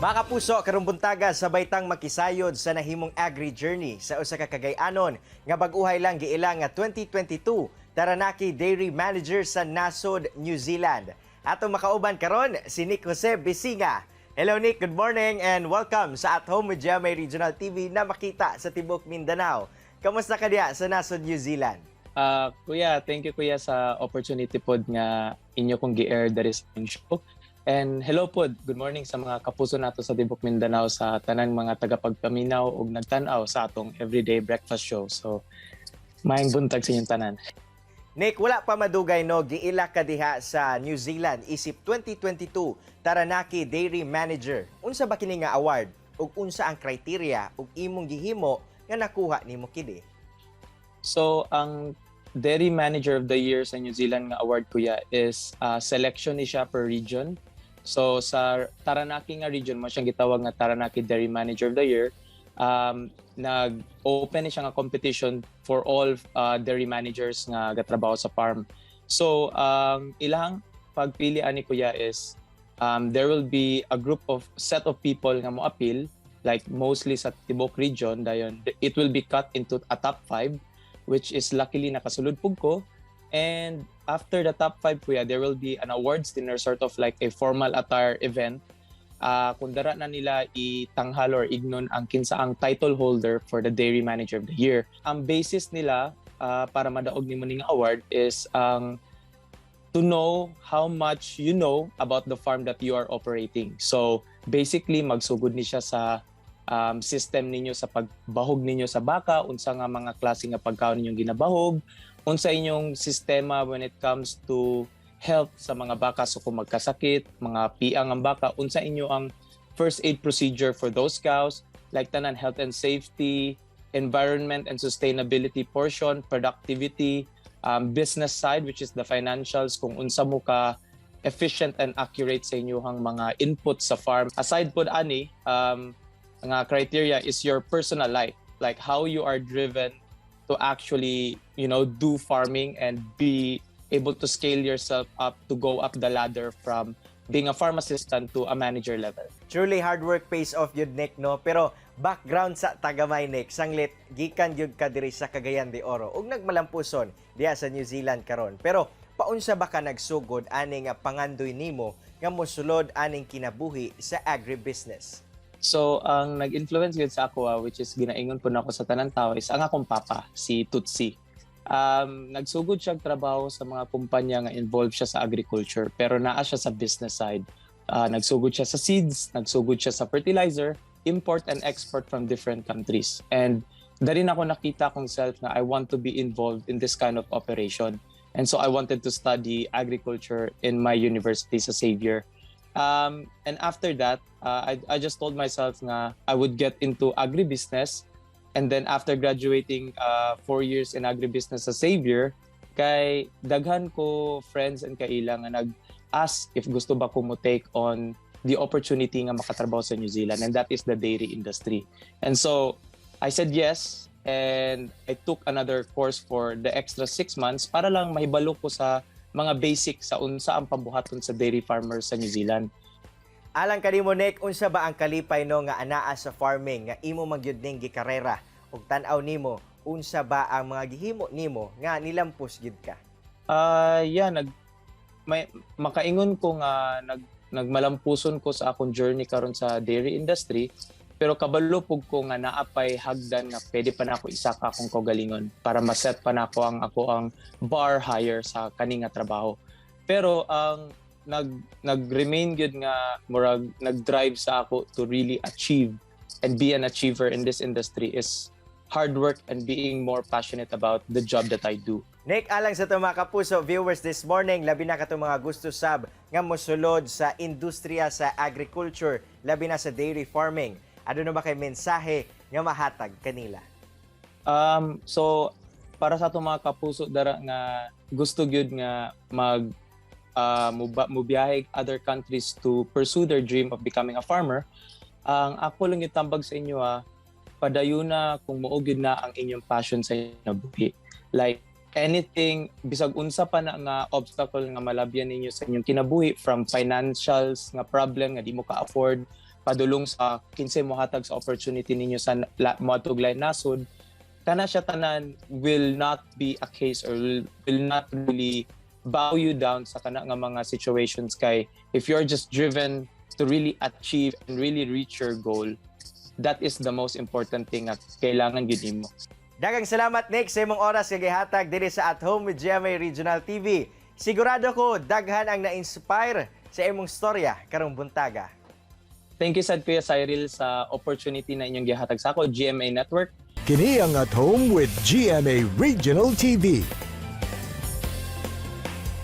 Mga kapuso, karong buntaga sabay tang makisayod sa nahimong agri journey sa usa ka Cagayanon nga bag-uhay lang giila nga 2022 Taranaki Dairy Manager sa Nasod, New Zealand. Atong makauban karon si Nick Jose Bisinga. Hello Nick, good morning and welcome sa At Home with GMA Regional TV na makita sa tibuok Mindanao. Kamusta ka diya sa Nasod, New Zealand? Kuya, thank you, kuya, sa opportunity pod nga inyo kong gi-air diri sa inyong show. And hello pod, good morning sa mga kapuso nato sa tibuok Mindanao, sa tanan mga tagapagpaminaw ug nagtan-aw sa atong everyday breakfast show. So, maayong buntag sa inyong tanan. Nick, wala pa madugay no, giila ka diha sa New Zealand isip 2022 Taranaki Dairy Manager. Unsa ba kini nga award ug unsa ang criteria ug imong gihimo nga nakuha nimo kini? So, ang Dairy Manager of the Year sa New Zealand nga award, kuya, is selection ni siya per region. So, sa Taranaki nga region mao siyang gitawag nga Taranaki Dairy Manager of the Year. Nag-open ni siya nga competition for all dairy managers nga gatrabaho sa farm. So, ang ilang pagpili ani, kuya, is there will be a group of set of people nga mo appeal, like mostly sa tibuok region. Dayon it will be cut into a top 5, which is luckily nakasulod pud ko. And after the top 5, kuya, there will be an awards dinner, sort of like a formal attire event, kung dara na nila itanghal or ignon ang kinsa ang title holder for the Dairy Manager of the Year. Ang basis nila para madaog nimo ning award is ang to know how much you know about the farm that you are operating. So basically magsugod ni siya sa system ninyo sa pagbahog ninyo sa baka, unsa nga mga klase nga pagkaon ninyong ginabahog, unsa inyong sistema when it comes to health sa mga baka, so kung magkasakit, mga piang ang baka, unsa inyo ang first aid procedure for those cows, like tanan health and safety, environment and sustainability portion, productivity, business side, which is the financials, kung unsa mo ka efficient and accurate sa inyong mga input sa farm. Aside pod ani, nga criteria is your personal life, like how you are driven to actually do farming and be able to scale yourself up to go up the ladder from being a farm assistant to a manager level. Truly hard work pays off yun, Nick, no? Pero background sa tagamay, Nick, sanglit gikan gyud ka diri sa Cagayan de Oro ug nagmalampuson diha sa New Zealand karon. Pero paunsa ba ka nagsugod ani nga pangandoy nimo nga mosulod aning kinabuhi sa agribusiness? So, ang nag-influence gyud sa ako, which is ginaingon po nako sa tanan tao, is ang akong papa, si Tutsi. Nagsugod siya trabaho sa mga kumpanya nga involved siya sa agriculture, pero naa siya sa business side. Nagsugod siya sa seeds, nagsugod siya sa fertilizer, import and export from different countries. And dari na ako nakita akong self na I want to be involved in this kind of operation. And so I wanted to study agriculture in my university sa Xavier. And after that, I just told myself nga I would get into agribusiness. And then after graduating 4 years in agribusiness sa Xavier, kay daghan ko friends and kaila nga nag-ask if gusto ba ko mo take on the opportunity nga makatrabaho sa New Zealand, and that is the dairy industry. And so I said yes and I took another course for the extra 6 months para lang mahibalo ko sa mga basic sa unsa ang pambuhaton sa dairy farmers sa New Zealand. Alang kanimo, Nick, unsa ba ang kalipay no nga anaa sa farming nga imo magyud ning gikarera ug tan-aw nimo unsa ba ang mga gihimo nimo nga nilampos gyud ka? Ah, yeah, nag may makaingon ko nga nagmalampuson ko sa akong journey karon sa dairy industry, pero kabalo pug ko nga naa pay hagdan nga pwede pa nako isaka akong kaugalingon para ma-set pa nako ang ako ang bar higher sa kani nga trabaho. Pero ang nag-remain gyud nga murag nag-drive sa ako to really achieve and be an achiever in this industry is hard work and being more passionate about the job that I do. Nick, alang sa atong mga kapuso viewers this morning, labi na katong mga gusto sab nga mosulod sa industriya sa agriculture, labi na sa dairy farming. Aduna ba kay mensahe nga mahatag kanila? So para sa atong mga kapuso dara nga gusto gyud nga mag mubiyahe other countries to pursue their dream of becoming a farmer, ang ako lang itambag sa inyo, padayuna kung mao gyud na ang inyong passion sa inyong buhi. Like anything, bisag unsa pa na nga obstacle nga malabyan ninyo sa inyong kinabuhi, from financials nga problem nga di mo ka-afford Padulong sa kinsay mohatag sa opportunity ninyo sa moadtog lain nasod, kana siya tanan will not be a case or will not really bow you down sa kana nga mga situations, kay if you're just driven to really achieve and really reach your goal, that is the most important thing nga kailangan gyud nimo. Daghang salamat, Nick, sa imong oras nga gihatag diri sa At Home with GMA Regional TV. Sigurado ko daghan ang na-inspire sa imong storya karong buntaga. Thank you sad, Kuya Cyril, sa opportunity na inyong gihatag sa ako, GMA Network. Kini ang At Home with GMA Regional TV.